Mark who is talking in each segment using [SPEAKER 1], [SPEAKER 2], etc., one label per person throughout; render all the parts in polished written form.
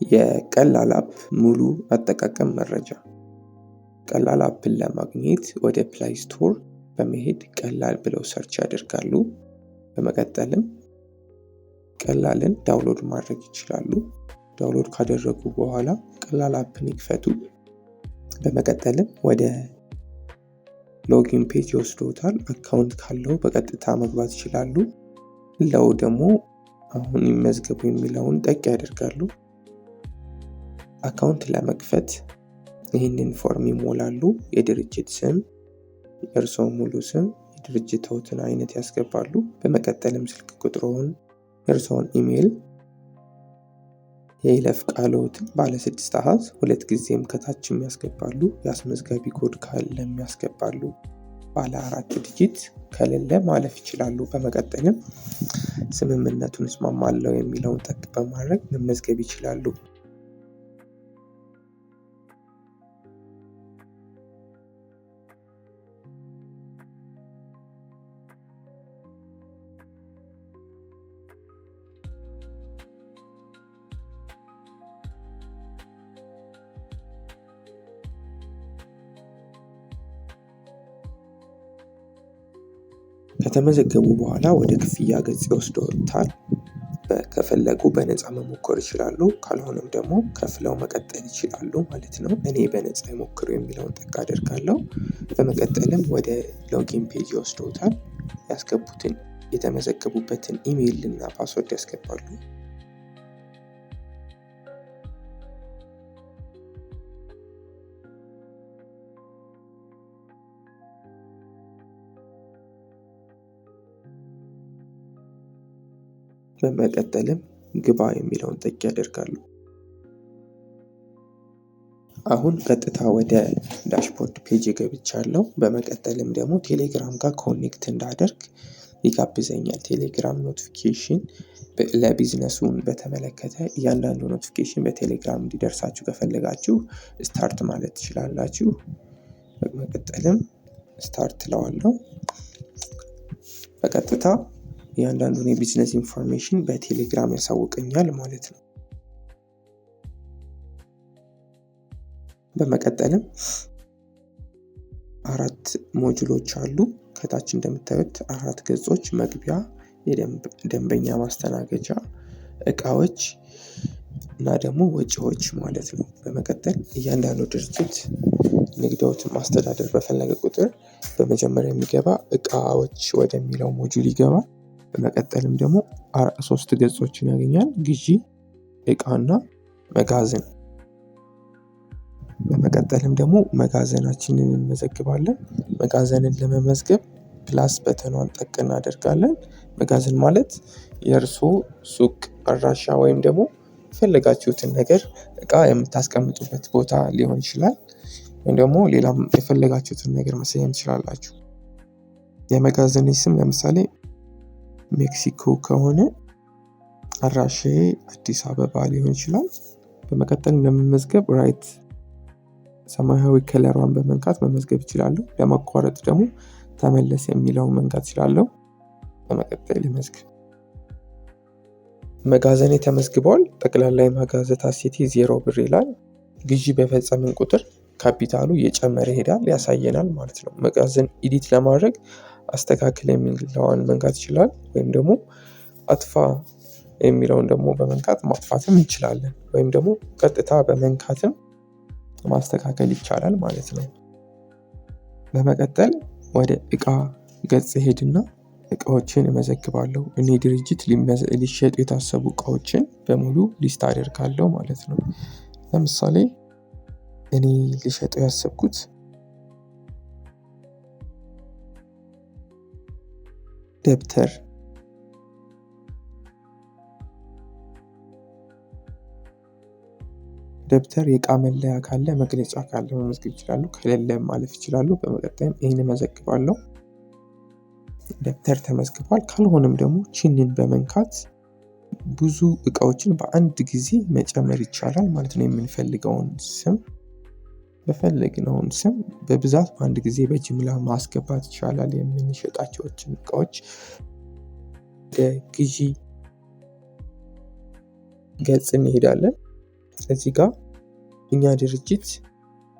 [SPEAKER 1] የቀላል app ሙሉ አጠቃቀም መረጃ። ቀላል app ን ለማግኘት ወደ Play Store በመሄድ ቀላል ብለው search ያደርጋሉ። በመቀጠልም ቀላልን download ማድረግ ይችላሉ። Download ካደረጉ በኋላ ቀላል app ን ይክፈቱ። በመቀጠልም ወደ login page ይወስዶታል። Account ካለው በቀጥታ መግባት ይችላሉ። ለው ደግሞ አሁን ይመዝገቡ የሚለውን ጠቅ ያደርጋሉ። Account ለመክፈት ይህንን form ይሞላሉ። የድርጅት ስም፣ የእርስዎ ሙሉ ስም፣ የድርጅትዎትን አይነት ያስገባሉ። በመቀጠልም ስልክ ቁጥሮውን፣ የእርስዎን ኢሜይል፣ የይለፍ ቃልዎትን ባለ 6 አሃዝ 2 ጊዜም ከታችም ያስገባሉ። የአስመዝጋቢ ኮድ ካለም ያስገባሉ። ባለ 4 digit ከሌለ ማለፍ ይችላሉ። በመቀጠልም ስምምነቱን እስማማለሁ የሚለውን ጠቅ በማድረግ መመዝገብ ይችላሉ። ከተመዘገቡ በኋላ ወደ ክፍያ ገጽ ይወስዶታል። ከፈለጉ በነፃ መሞከር ይችላሉ። ካልሆነም ደግሞ ከፍለው መቀጠል ይችላሉ ማለት ነው። እኔ በነፃ ይሞክሩ የሚለውን ጠቅ አደርጋለሁ። በመቀጠልም ወደ login page ይወስዶታል። ያስገቡትን የተመዘገቡበትን ኢሜይል እና password ያስገባሉ። በመቀጠልም ግባ የሚለውን ጠቅ ያደርጋሉ። አሁን ቀጥታ ወደ dashboard page ገብቻለሁ። በመቀጠልም ደግሞ ቴሌግራም ጋር connect እንዳደርግ ይጋብዘኛል። ቴሌግራም notification ለ business ኡን በተመለከተ እያንዳንዱ notification በቴሌግራም እንዲደርሳችሁ ከፈለጋችሁ start ማለት ትችላላችሁ። በመቀጠልም start እለዋለሁ። በቀጥታ እያንዳንዱን የ business information በቴሌግራም ያሳውቀኛል ማለት ነው። በመቀጠልም 4 module ኦች አሉ። ከታች እንደምታዩት 4 ገጾች መግቢያ፣ የደንበኛ ማስተናገጃ፣ እቃዎች እና ደግሞ ወጪዎች ማለት ነው። በመቀጠል እያንዳንዱ ድርጅት ንግዶችን ማስተዳደር በፈለገ ቁጥር በመጀመሪያ የሚገባ እቃዎች ወደሚለው module ይገባል። በመቀጠልም ደግሞ 3 ገጾችን ያገኛል። ግዢ፣ እቃና መጋዘን። በመቀጠልም ደግሞ መጋዘናችንን እንመዘግባለን። መጋዘንን ለመመዝገብ plus button ኗን ጠቅ እናደርጋለን። መጋዘን ማለት የእርሶ ሱቅ አድራሻ ወይም ደግሞ የፈለጋችሁትን ነገር እቃ የምታስቀምጡበት ቦታ ሊሆን ይችላል። ወይም ደግሞ ሌላም የፈለጋችሁትን ነገር መሰየም ትችላላችሁ። የመጋዘኔ ስም ለምሳሌ ሜክሲኮ ከሆነ አድራሻዬ አዲስ አበባ ሊሆን ይችላል። በመቀጠል ለመመዝገብ right ሰማያዊ color ሯን በመንካት መመዝገብ እችላለሁ። ለማቋረጥ ደግሞ ተመለስ የሚለውን መንካት እችላለሁ። በመቀጠል ልመዝግብ። መጋዘኔ ተመዝግቧል። ጠቅላላ የመጋዘን asset ኤ 0 ብር ይላል። ግዢ በፈጸምን ቁጥር ካፒታሉ እየጨመረ ይሄዳል፣ ያሳየናል ማለት ነው። መጋዘን edit ለማድረግ አስተካክል የሚለውን መንካት ይችላል። ወይም ደግሞ አጥፋ የሚለውን ደግሞ በመንካት ማጥፋትም እንችላለን። ወይም ደግሞ ቀጥታ በመንካትም ማስተካከል ይቻላል ማለት ነው። በመቀጠል ወደ እቃ ገጽ ሄድና እቃዎችን እመዘግባለሁ። እኔ ድርጅት ሊሸጡ የታሰቡ እቃዎችን በሙሉ list አደርጋለሁ ማለት ነው። ለምሳሌ እኔ ልሸጠው ያሰብኩት ደብተር የእቃ መለያ ካለ መግለጫ ካለ መመዝገብ ይችላሉ። ከሌለ ማለፍ ይችላሉ። በመቀጠልም ይሄን እመዘግባለሁ። ደብተር ተመዝግቧል። ካልሆነም ደግሞ ቺንን በመንካት ብዙ እቃዎችን በአንድ ጊዜ መጨመር ይቻላል ማለት ነው። የምንፈልገውን ስም በፈለግነውን ስም በብዛት በአንድ ጊዜ በጅምላ ማስገባት ይቻላል። የምንሸጣቸውን እቃዎች ወደ ግዢ ገጽ እንሄዳለን። እዚህ ጋር እኛ ድርጅት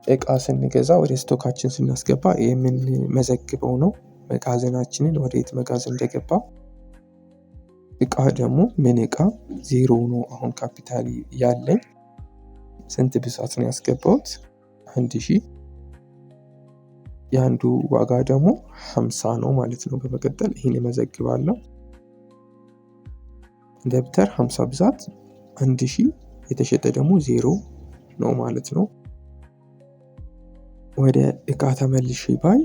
[SPEAKER 1] እቃ ስንገዛ ወደ stock ኣችን ስናስገባ የምንመዘግበው ነው። መጋዘናችንን ወደ የት መጋዘን እንደገባ፣ እቃ ደግሞ ምን እቃ፣ 0 ነው አሁን ካፒታል ያለኝ። ስንት ብዛት ነው ያስገባሁት? 1000። የአንዱ ዋጋ ደግሞ 50 ነው ማለት ነው። በመቀጠል ይህን እመዘግባለሁ። ደብተር 50 ብዛት 1000፣ የተሸጠ ደግሞ 0 ነው ማለት ነው። ወደ እቃ ተመልሼ ባይ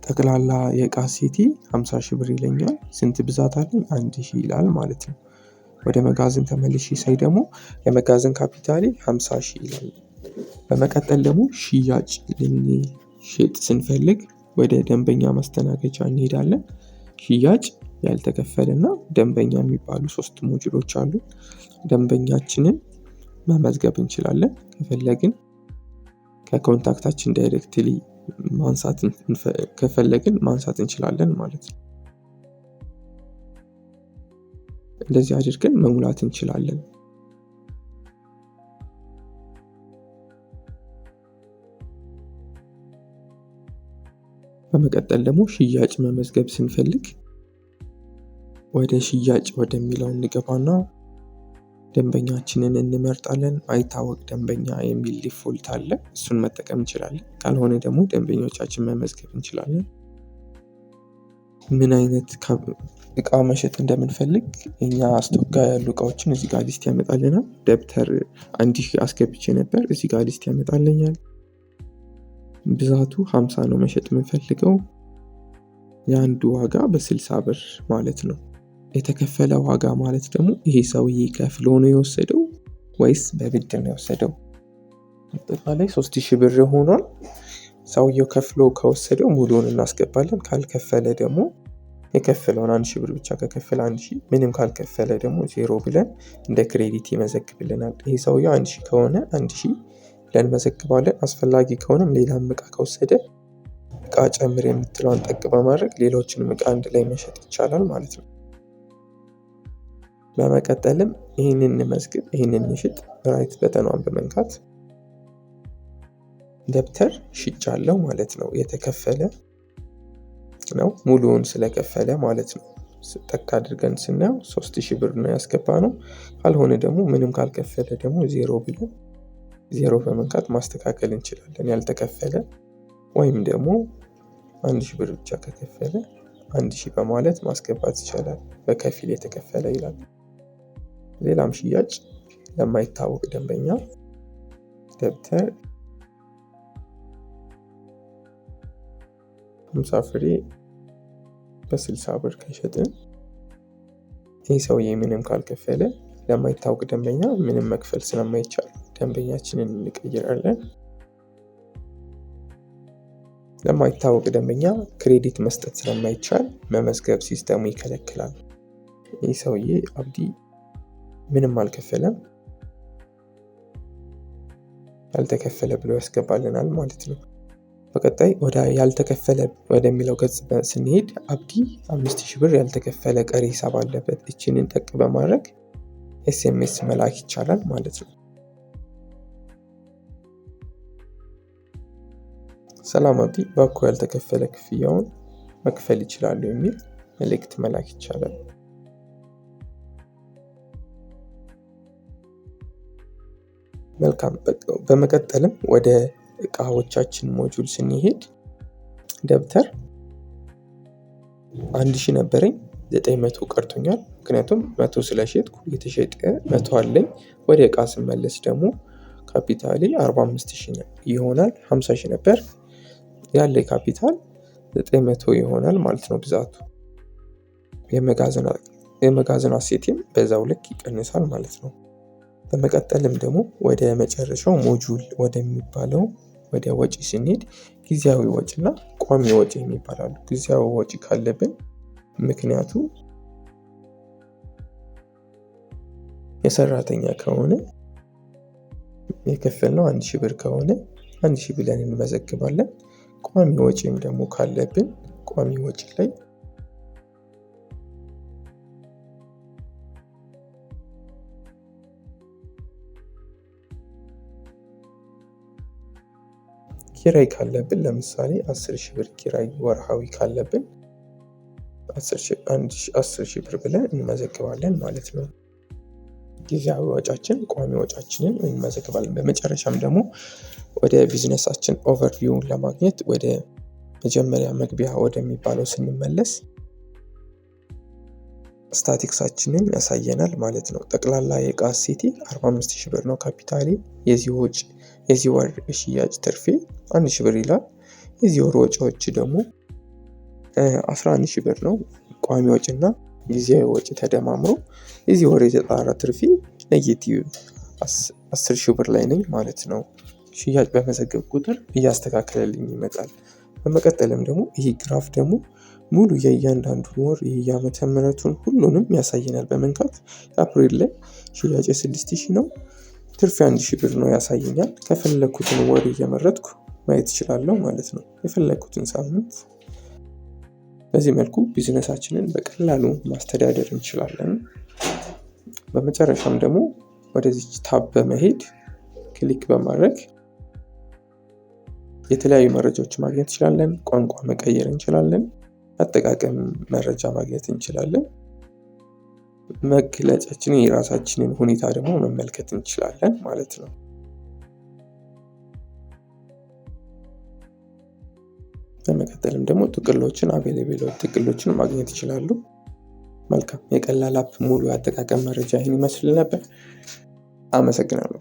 [SPEAKER 1] ጠቅላላ የእቃ ሴቴ 50 ሺህ ብር ይለኛል። ስንት ብዛት አለኝ? 1000 ይላል ማለት ነው። ወደ መጋዘን ተመልሼ ሳይ ደግሞ የመጋዘን ካፒታሌ 50 ሺህ ይላል። በመቀጠል ደግሞ ሽያጭ ልንሸጥ ስንፈልግ ወደ ደንበኛ ማስተናገጃ እንሄዳለን። ሽያጭ፣ ያልተከፈለ እና ደንበኛ የሚባሉ 3 module ኦች አሉ። ደንበኛችንን መመዝገብ እንችላለን። ከፈለግን ከ contact ኣችን directly ማንሳት ከፈለግን ማንሳት እንችላለን ማለት ነው። እንደዚህ አድርገን መሙላት እንችላለን። በመቀጠል ደግሞ ሽያጭ መመዝገብ ስንፈልግ ወደ ሽያጭ ወደሚለው እንገባና ደንበኛችንን እንመርጣለን። አይታወቅ ደንበኛ የሚል default አለ። እሱን መጠቀም እንችላለን። ካልሆነ ደግሞ ደንበኞቻችን መመዝገብ እንችላለን። ምን አይነት እቃ መሸጥ እንደምንፈልግ እኛ stock ጋር ያሉ እቃዎችን እዚህ ጋር list ያመጣልናል። ደብተር 1000 አስገብቼ ነበር። እዚህ ጋር list ያመጣልኛል። ብዛቱ 50 ነው መሸጥ የምንፈልገው። የአንዱ ዋጋ በ60 ብር ማለት ነው። የተከፈለ ዋጋ ማለት ደግሞ ይሄ ሰውዬ ከፍሎ ነው የወሰደው ወይስ በብድር ነው የወሰደው? አጠቃላይ 3000 ብር ሆኗል። ሰውየው ከፍሎ ከወሰደው ሙሉውን እናስገባለን። ካልከፈለ ደግሞ የከፈለውን 1000 ብር ብቻ ከከፈለ 1000፣ ምንም ካልከፈለ ደግሞ 0 ብለን እንደ credit ይመዘግብልናል። ይሄ ሰውየው 1000 ከሆነ 1000 ብለን መዘግባለን። አስፈላጊ ከሆነም ሌላም እቃ ከወሰደ እቃ ጨምር የምትለዋን ጠቅ በማድረግ ሌሎችንም እቃ አንድ ላይ መሸጥ ይቻላል ማለት ነው። በመቀጠልም ይህንን እንመዝግብ፣ ይህንን እንሽጥ። Right button ኗን በመንካት ደብተር ሽጫለሁ ማለት ነው። የተከፈለ ነው፣ ሙሉውን ስለከፈለ ማለት ነው። ጠቅ አድርገን ስናየው 3000 ብር ነው ያስገባ ነው። ካልሆነ ደግሞ ምንም ካልከፈለ ደግሞ 0 ብለን 0 በመንካት ማስተካከል እንችላለን። ያልተከፈለ ወይም ደግሞ 1000 ብር ብቻ ከከፈለ 1000 በማለት ማስገባት ይቻላል። በከፊል የተከፈለ ይላል። ሌላም ሽያጭ ለማይታወቅ ደንበኛ ደብተር 50 ፍሬ በ60 ብር ከሸጥን ይህ ሰውዬ ምንም ካልከፈለ ለማይታወቅ ደንበኛ ምንም መክፈል ስለማይቻል ደንበኛችንን እንቀይራለን። ለማይታወቅ ደንበኛ credit መስጠት ስለማይቻል መመዝገብ system ኡ ይከለክላል። ይህ ሰውዬ አብዲ ምንም አልከፈለም፣ ያልተከፈለ ብሎ ያስገባልናል ማለት ነው። በቀጣይ ወደ ያልተከፈለ ወደሚለው ገጽ ስንሄድ አብዲ 5000 ብር ያልተከፈለ ቀሪ ሂሳብ አለበት። እችንን ጠቅ በማድረግ SMS መላክ ይቻላል ማለት ነው። ሰላም አብዲ፣ ባኮ ያልተከፈለ ክፍያውን መክፈል ይችላሉ የሚል መልእክት መላክ ይቻላል። መልካም። በመቀጠልም ወደ እቃዎቻችን module ስንሄድ ደብተር 1000 ነበረኝ፣ 900 ቀርቶኛል። ምክንያቱም 100 ስለሸጥኩ የተሸጠ 100 አለኝ። ወደ እቃ ስመለስ ደግሞ ካፒታሌ 45000 ይሆናል። 50 ሺህ ነበር ያለ ካፒታል 900 ይሆናል ማለት ነው ብዛቱ። የመጋዘን asset ኤም በዛው ልክ ይቀንሳል ማለት ነው። በመቀጠልም ደግሞ ወደ መጨረሻው module ወደሚባለው ወደ ወጪ ስንሄድ ጊዜያዊ ወጪ እና ቋሚ ወጪ የሚባላሉ። ጊዜያዊ ወጪ ካለብን ምክንያቱ የሰራተኛ ከሆነ የከፈልነው 1000 ብር ከሆነ 1000 ብለን እንመዘግባለን። ቋሚ ወጪም ደግሞ ካለብን ቋሚ ወጪ ላይ ኪራይ ካለብን ለምሳሌ 10,000 ብር ኪራይ ወርሃዊ ካለብን 10,000 ብር ብለን እንመዘግባለን ማለት ነው። ጊዜያዊ ወጪያችን ቋሚ ወጪያችንን እንመዘግባለን። በመጨረሻም ደግሞ ወደ ቢዝነሳችን overview ን ለማግኘት ወደ መጀመሪያ መግቢያ ወደሚባለው ስንመለስ ስታቲክሳችንን ያሳየናል ማለት ነው። ጠቅላላ የእቃ እሴቴ 45,000 ብር ነው። ካፒታሌ የዚህ ወር የሽያጭ ትርፌ 1,000 ብር ይላል። የዚህ ወር ወጪዎች ደግሞ 11,000 ብር ነው። ቋሚ ወጪና ጊዜያዊ ወጪ ተደማምሮ የዚህ ወር የተጣራ ትርፌ negative 10,000 ብር ላይ ነኝ ማለት ነው። ሽያጭ በመዘገብ ቁጥር እያስተካከለልኝ ይመጣል። በመቀጠልም ደግሞ ይህ ግራፍ ደግሞ ሙሉ የእያንዳንዱን ወር የዓመተ ምህረቱን ሁሉንም ያሳየናል። በመንካት አፕሪል ላይ ሽያጭ 6,000 ነው፣ ትርፌ 1,000 ብር ነው ያሳየኛል። ከፈለኩትን ወር እየመረጥኩ ማየት እችላለሁ ማለት ነው። የፈለኩትን ሳምንት። በዚህ መልኩ ቢዝነሳችንን በቀላሉ ማስተዳደር እንችላለን። በመጨረሻም ደግሞ ወደዚች tab በመሄድ click በማድረግ የተለያዩ መረጃዎችን ማግኘት እንችላለን። ቋንቋ መቀየር እንችላለን። አጠቃቀም መረጃ ማግኘት እንችላለን። መግለጫችንን የራሳችንን ሁኔታ ደግሞ መመልከት እንችላለን ማለት ነው። በመቀጠልም ደግሞ ጥቅሎችን available ጥቅሎችን ማግኘት ይችላሉ። መልካም፣ የቀላል app ሙሉ የአጠቃቀም መረጃ ይህን ይመስል ነበር። አመሰግናለሁ።